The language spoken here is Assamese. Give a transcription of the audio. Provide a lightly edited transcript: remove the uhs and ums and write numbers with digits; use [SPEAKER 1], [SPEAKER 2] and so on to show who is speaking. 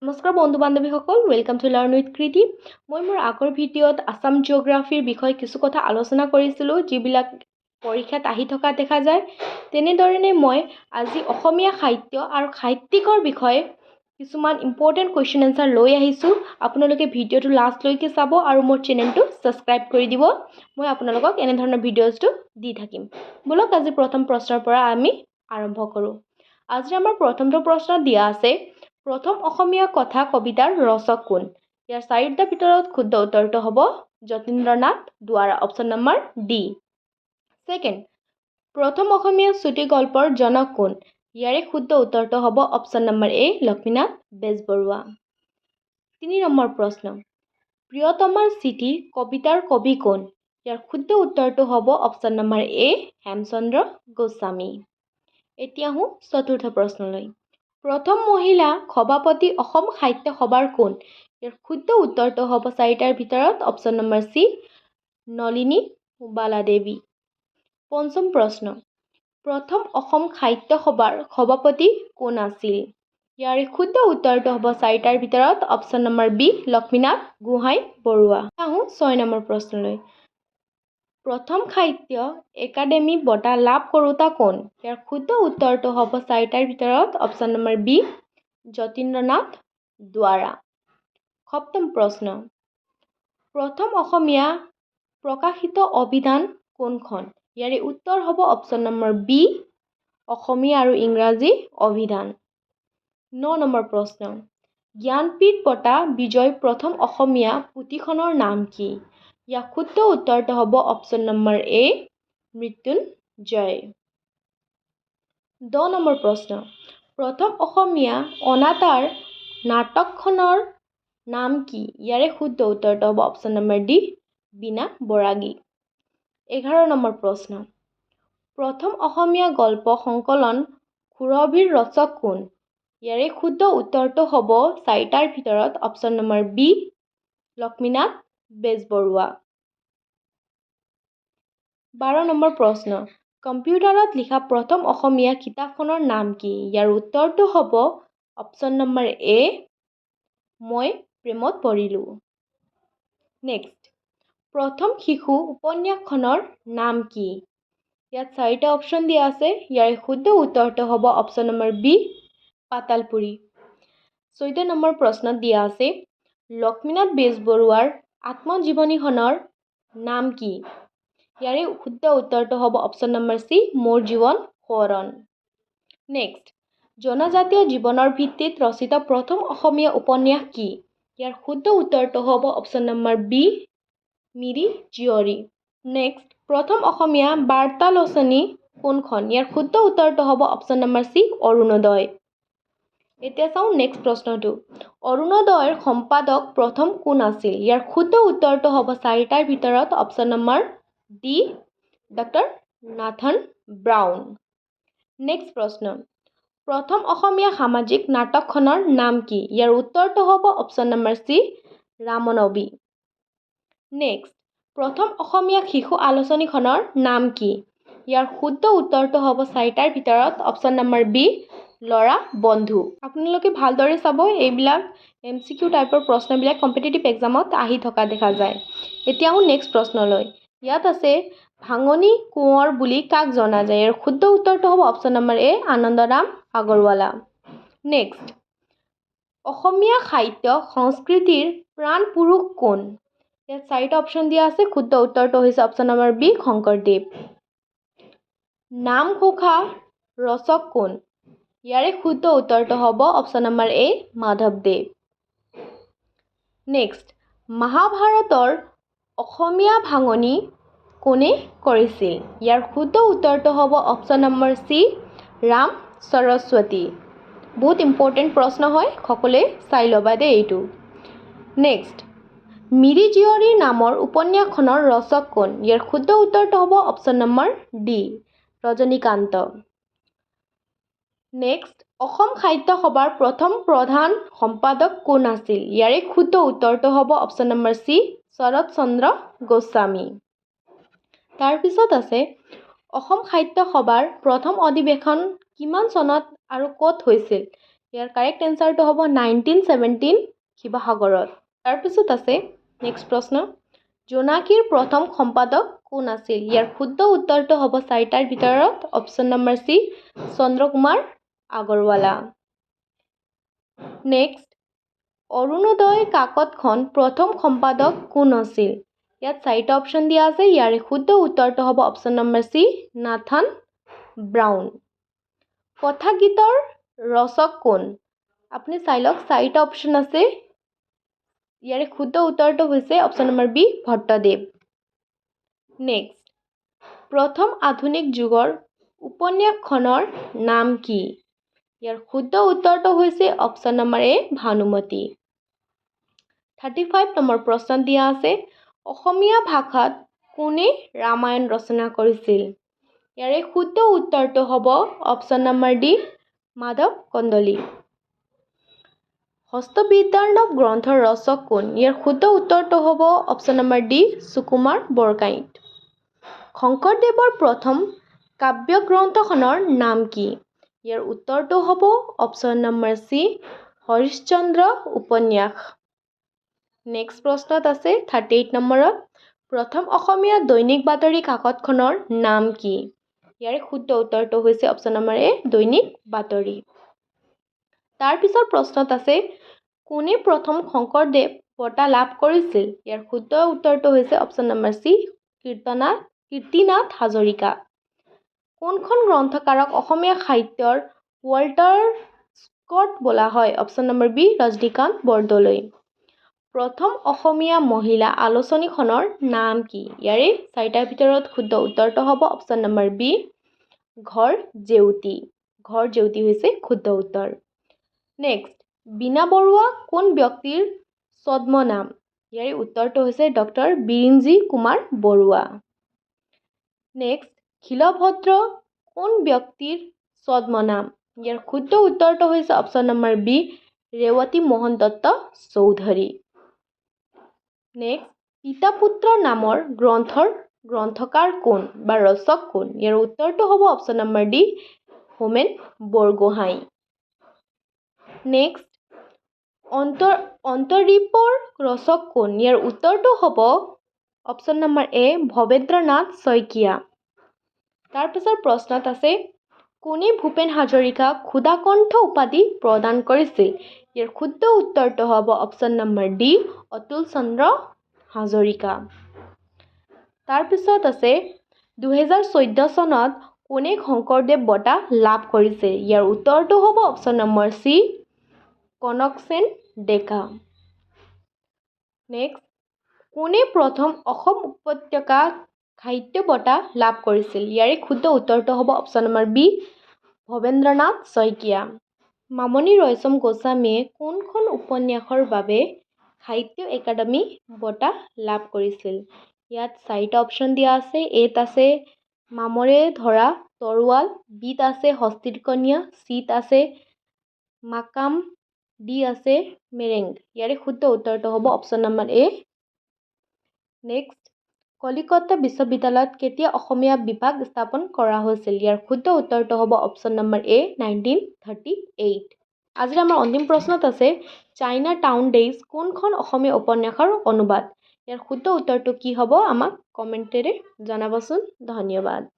[SPEAKER 1] নমস্কাৰ বন্ধু বান্ধৱীসকল, welcome to Learn with Kriti. মই মোৰ আগৰ ভিডিঅ'ত আছাম জিঅ'গ্ৰাফীৰ বিষয়ে কিছু কথা আলোচনা কৰিছিলোঁ, যিবিলাক পৰীক্ষাত আহি থকা দেখা যায়। তেনেধৰণে মই আজি অসমীয়া সাহিত্য আৰু সাহিত্যিকৰ বিষয়ে কিছুমান ইম্পৰ্টেণ্ট কুৱেশ্যন এনচাৰ লৈ আহিছোঁ। আপোনালোকে ভিডিঅ'টো লাষ্টলৈকে চাব আৰু মোৰ চেনেলটো ছাবস্ক্ৰাইব কৰি দিব। মই আপোনালোকক এনেধৰণৰ ভিডিঅ'জটো দি থাকিম। ব'লক, আজি প্ৰথম প্ৰশ্নৰ পৰা আমি আৰম্ভ কৰোঁ। আজি আমাৰ প্ৰথমটো প্ৰশ্ন দিয়া আছে, প্ৰথম অসমীয়া কথা কবিতাৰ ৰচক কোন? ইয়াৰ চাৰিটাৰ ভিতৰত শুদ্ধ উত্তৰটো হ'ব যতীন্দ্ৰনাথ দুৱাৰা, অপশ্যন নম্বৰ ডি। ছেকেণ্ড, প্ৰথম অসমীয়া চুটি গল্পৰ জনক কোন? ইয়াৰে শুদ্ধ উত্তৰটো হ'ব অপশ্যন নম্বৰ এ, লক্ষ্মীনাথ বেজবৰুৱা। 3 নম্বৰ প্ৰশ্ন, প্ৰিয়তমাৰ চিঠি কবিতাৰ কবি কোন? ইয়াৰ শুদ্ধ উত্তৰটো হ'ব অপশ্যন নম্বৰ এ, হেমচন্দ্ৰ গোস্বামী। এতিয়া আহোঁ চতুৰ্থ প্ৰশ্নলৈ। প্ৰথম মহিলা সভাপতি অসম সাহিত্য সভাৰ কোন? ইয়াৰ শুদ্ধ উত্তৰটো হ'ব চাৰিটাৰ ভিতৰত অপশ্যন নম্বৰ চি, নলিনী বালা দেৱী। পঞ্চম প্ৰশ্ন, প্ৰথম অসম সাহিত্য সভাৰ সভাপতি কোন আছিল? ইয়াৰে শুদ্ধ উত্তৰটো হ'ব চাৰিটাৰ ভিতৰত option number B, Lakshminath Gohain Barua. আহোঁ 6 নম্বৰ প্ৰশ্নলৈ। প্ৰথম সাহিত্য একাডেমী বঁটা লাভ কৰোঁতা কোন? ইয়াৰ শুদ্ধ উত্তৰটো হ'ব চাৰিটাৰ ভিতৰত অপশ্যন নম্বৰ বি, যতীন্দ্ৰনাথ দুৱাৰা। সপ্তম প্ৰশ্ন, প্ৰথম অসমীয়া প্ৰকাশিত অভিধান কোনখন? ইয়াৰে উত্তৰ হ'ব অপশ্যন নম্বৰ বি, অসমীয়া আৰু ইংৰাজী অভিধান। 9 নম্বৰ প্ৰশ্ন, জ্ঞানপীঠ বঁটা বিজয়ী প্ৰথম অসমীয়া পুথিখনৰ নাম কি? ইয়াৰ শুদ্ধ উত্তৰটো হ'ব অপশ্যন নম্বৰ এ, মৃত্যুঞ্জয়। 10 নম্বৰ প্ৰশ্ন, প্ৰথম অসমীয়া অনাতাঁৰ নাটকখনৰ নাম কি? ইয়াৰে শুদ্ধ উত্তৰটো হ'ব অপশ্যন নম্বৰ ডি, বীণা বৰাগী। 11 নম্বৰ প্ৰশ্ন, প্ৰথম অসমীয়া গল্প সংকলন সুৰভিৰ ৰচক কোন? ইয়াৰে শুদ্ধ উত্তৰটো হ'ব চাৰিটাৰ ভিতৰত option number B, Lakshminath Bezbaroa. 12 number প্ৰশ্ন, কম্পিউটাৰত লিখা প্ৰথম অসমীয়া কিতাপখনৰ নাম কি? ইয়াৰ উত্তৰটো হ'ব অপশ্যন নম্বৰ এ, মই প্ৰেমত পৰিলোঁ। নেক্সট, প্ৰথম শিশু উপন্যাসখনৰ নাম কি? ইয়াত চাৰিটা অপশ্যন দিয়া আছে। ইয়াৰে শুদ্ধ উত্তৰটো হ'ব অপশ্যন নম্বৰ বি, পাতালপুৰি। 14 নম্বৰ প্ৰশ্নত দিয়া আছে, লক্ষ্মীনাথ বেজবৰুৱাৰ আত্মজীৱনীখনৰ নাম কি? ইয়াৰে শুদ্ধ উত্তৰটো হ'ব অপশ্যন নম্বৰ চি, মোৰ জীৱন সোঁৱৰণ। নেক্সট, জনজাতীয় জীৱনৰ ভিত্তিত ৰচিত প্ৰথম অসমীয়া উপন্যাস কি? ইয়াৰ শুদ্ধ উত্তৰটো হ'ব option number B, Miri Jiyori. Next, প্ৰথম অসমীয়া বাৰ্তালোচনী কোনখন? ইয়াৰ শুদ্ধ উত্তৰটো হ'ব অপশ্যন নম্বৰ চি, অৰুণোদয়। এতিয়া চাওঁ নেক্সট প্ৰশ্নটো। অৰুণোদয়ৰ সম্পাদক প্ৰথম কোন আছিল? ইয়াৰ শুদ্ধ উত্তৰটো হ'ব চাৰিটাৰ ভিতৰত option number D, doctor Nathan brown. Next প্ৰশ্ন, প্ৰথম অসমীয়া সামাজিক নাটকখনৰ নাম কি? ইয়াৰ উত্তৰটো হ'ব অপশ্যন নম্বৰ চি, ৰামনৱী। নেক্সট, প্ৰথম অসমীয়া শিশু আলোচনীখনৰ নাম কি? ইয়াৰ শুদ্ধ উত্তৰটো হ'ব চাৰিটাৰ ভিতৰত অপশ্যন নম্বৰ বি, ল'ৰা বন্ধু। আপোনালোকে ভালদৰে চাব, এইবিলাক এমচিকিউ টাইপৰ প্ৰশ্নবিলাক কম্পিটিটিভ এক্সামত আহি থকা দেখা যায়। এতিয়া আহোঁ নেক্সট প্ৰশ্নলৈ। ইয়াত আছে, ভাঙনি কোঁৱৰ বুলি কাক জনা যায়? ইয়াৰ শুদ্ধ উত্তৰটো হ'ব অপশ্যন নম্বৰ এ, আনন্দৰাম আগৰৱালা। নেক্সট, অসমীয়া সাহিত্য সংস্কৃতিৰ প্ৰাণ পুৰুষ কোন? ইয়াত চাৰিটা অপশ্যন দিয়া আছে। শুদ্ধ উত্তৰটো হৈছে option number B, Sankardev. Namghosa ৰচক কোন? ইয়াৰে শুদ্ধ উত্তৰটো হ'ব অপশ্যন নম্বৰ এ, মাধৱদেৱ। নেক্সট, মহাভাৰতৰ অসমীয়া ভাঙনি কোনে কৰিছিল? ইয়াৰ শুদ্ধ উত্তৰটো হ'ব option number C, Ram Saraswati. বহুত ইম্পৰ্টেণ্ট প্ৰশ্ন হয়, সকলোৱে চাই ল'বা দেই এইটো। নেক্সট, মিৰি জীয়ৰী নামৰ উপন্যাসখনৰ ৰচক কোন? ইয়াৰ শুদ্ধ উত্তৰটো হ'ব option number D, Rajanikanta. Next, Assam সাহিত্য সভাৰ প্ৰথম প্ৰধান সম্পাদক কোন আছিল? ইয়াৰে শুদ্ধ উত্তৰটো হ'ব অপশ্যন নম্বৰ চি, শৰৎ চন্দ্ৰ গোস্বামী। তাৰপিছত আছে, অসম সাহিত্য সভাৰ প্ৰথম অধিৱেশন কিমান চনত আৰু ক'ত হৈছিল? ইয়াৰ কাৰেক্ট এনচাৰটো হ'ব 1917, শিৱসাগৰত। তাৰপিছত আছে নেক্সট প্ৰশ্ন, জোনাকীৰ প্ৰথম সম্পাদক কোন আছিল? ইয়াৰ শুদ্ধ উত্তৰটো হ'ব চাৰিটাৰ ভিতৰত option number C, Chandrakumar Agarwala. Next, Orunodoi কাকতখন প্ৰথম সম্পাদক কোন আছিল? ইয়াত চাৰিটা অপশ্যন দিয়া আছে। ইয়াৰে শুদ্ধ উত্তৰটো হ'ব option number C, Nathan brown. কথাগীতৰ ৰচক কোন? আপুনি চাই লওক, চাৰিটা অপশ্যন আছে। ইয়াৰে শুদ্ধ উত্তৰটো হৈছে option number B, Bhattadev. Next, প্ৰথম আধুনিক যুগৰ উপন্যাসখনৰ নাম কি? ইয়াৰ শুদ্ধ উত্তৰটো হৈছে অপশ্যন নম্বৰ এ, ভানুমতী। 35 নম্বৰ প্ৰশ্ন দিয়া আছে, অসমীয়া ভাষাত কোনে ৰামায়ণ ৰচনা কৰিছিল? ইয়াৰে শুদ্ধ উত্তৰটো হ'ব option number D, Madhav Kandali. Hastividyarnava গ্ৰন্থৰ ৰচক কোন? ইয়াৰ শুদ্ধ উত্তৰটো হ'ব option number D, Sukumar Borkaith. শংকৰদেৱৰ প্ৰথম কাব্যগ্ৰন্থখনৰ নাম কি? ইয়াৰ উত্তৰটো হ'ব অপশ্যন নম্বৰ চি, হৰিশ্চন্দ্ৰ উপন্যাস। নেক্সট প্ৰশ্নত আছে 38 নম্বৰত, প্ৰথম অসমীয়া দৈনিক বাতৰি কাকতখনৰ নাম কি? ইয়াৰে শুদ্ধ উত্তৰটো হৈছে অপশ্যন নম্বৰ এ, দৈনিক বাতৰি। তাৰপিছৰ প্ৰশ্নত আছে, কোনে প্ৰথম শংকৰদেৱ বঁটা লাভ কৰিছিল? ইয়াৰ শুদ্ধ উত্তৰটো হৈছে option number C, Kirtinath Hazarika. কোনখন গ্ৰন্থকাৰক অসমীয়া সাহিত্যৰ ৱাল্টাৰ স্কট বোলা হয়? Option number B, Rajinikanth Bordoloi. প্ৰথম অসমীয়া মহিলা আলোচনীখনৰ নাম কি? ইয়াৰে চাৰিটাৰ ভিতৰত শুদ্ধ উত্তৰটো হ'ব অপশ্যন নম্বৰ বি, ঘৰ জেউতি। ঘৰ জেউতি হৈছে শুদ্ধ উত্তৰ। নেক্সট, বীণা বৰুৱা কোন ব্যক্তিৰ ছদ্মনাম? ইয়াৰে উত্তৰটো হৈছে ডক্টৰ বিৰিঞ্চি কুমাৰ বৰুৱা। নেক্সট, শীলভদ্ৰ কোন ব্যক্তিৰ ছদ্মনাম? ইয়াৰ শুদ্ধ উত্তৰটো হৈছে option number B, Rebati Mohan Dutta Choudhury. Next, পিতা পুত্ৰ নামৰ গ্ৰন্থৰ গ্ৰন্থকাৰ কোন বা ৰচক কোন? ইয়াৰ উত্তৰটো হ'ব option number D, Homen Borgohain. Next, অন্তৰীপৰ ৰচক কোন? ইয়াৰ উত্তৰটো হ'ব অপশ্যন নম্বৰ এ, ভৱেন্দ্ৰনাথ শইকীয়া। তাৰপিছৰ প্ৰশ্নত আছে, কোনে ভূপেন হাজৰিকাক সুধাকণ্ঠ উপাধি প্ৰদান কৰিছিল? ইয়াৰ শুদ্ধ উত্তৰটো হ'ব অপশ্যন নম্বৰ ডি, অতুল চন্দ্ৰ হাজৰিকা। তাৰপিছত আছে, 2014 চনত কোনে শংকৰদেৱ বঁটা লাভ কৰিছিল? ইয়াৰ উত্তৰটো হ'ব option number C, Kanaksen Deka. Next, কোনে প্ৰথম অসম উপত্যকা সাহিত্য বঁটা লাভ কৰিছিল? ইয়াৰে শুদ্ধ উত্তৰটো হ'ব option number B, Bhabendranath Saikia. Mamoni Raisom গোস্বামীয়ে কোনখন উপন্যাসৰ বাবে সাহিত্য একাডেমী বঁটা লাভ কৰিছিল? ইয়াত চাৰিটা অপশ্যন দিয়া আছে। এত আছে মামৰে ধৰা তৰোৱাল, বিত আছে হস্তীৰ কন্যা, চিত আছে মাকাম, ডি আছে মেৰেং। ইয়াৰে শুদ্ধ উত্তৰটো হ'ব অপশ্যন নম্বৰ এ। নেক্সট, কলিকতা বিশ্ববিদ্যালয়ত কেতিয়া অসমীয়া বিভাগ স্থাপন কৰা হৈছিল? ইয়াৰ শুদ্ধ উত্তৰটো হ'ব অপশ্যন নম্বৰ এ, 1938। আজিৰ আমাৰ অন্তিম প্ৰশ্নত আছে, চাইনা টাউন ডেইজ কোনখন অসমীয়া উপন্যাসৰ অনুবাদ? ইয়াৰ শুদ্ধ উত্তৰটো কি হ'ব, আমাক কমেণ্টেৰে জনাবচোন। ধন্যবাদ।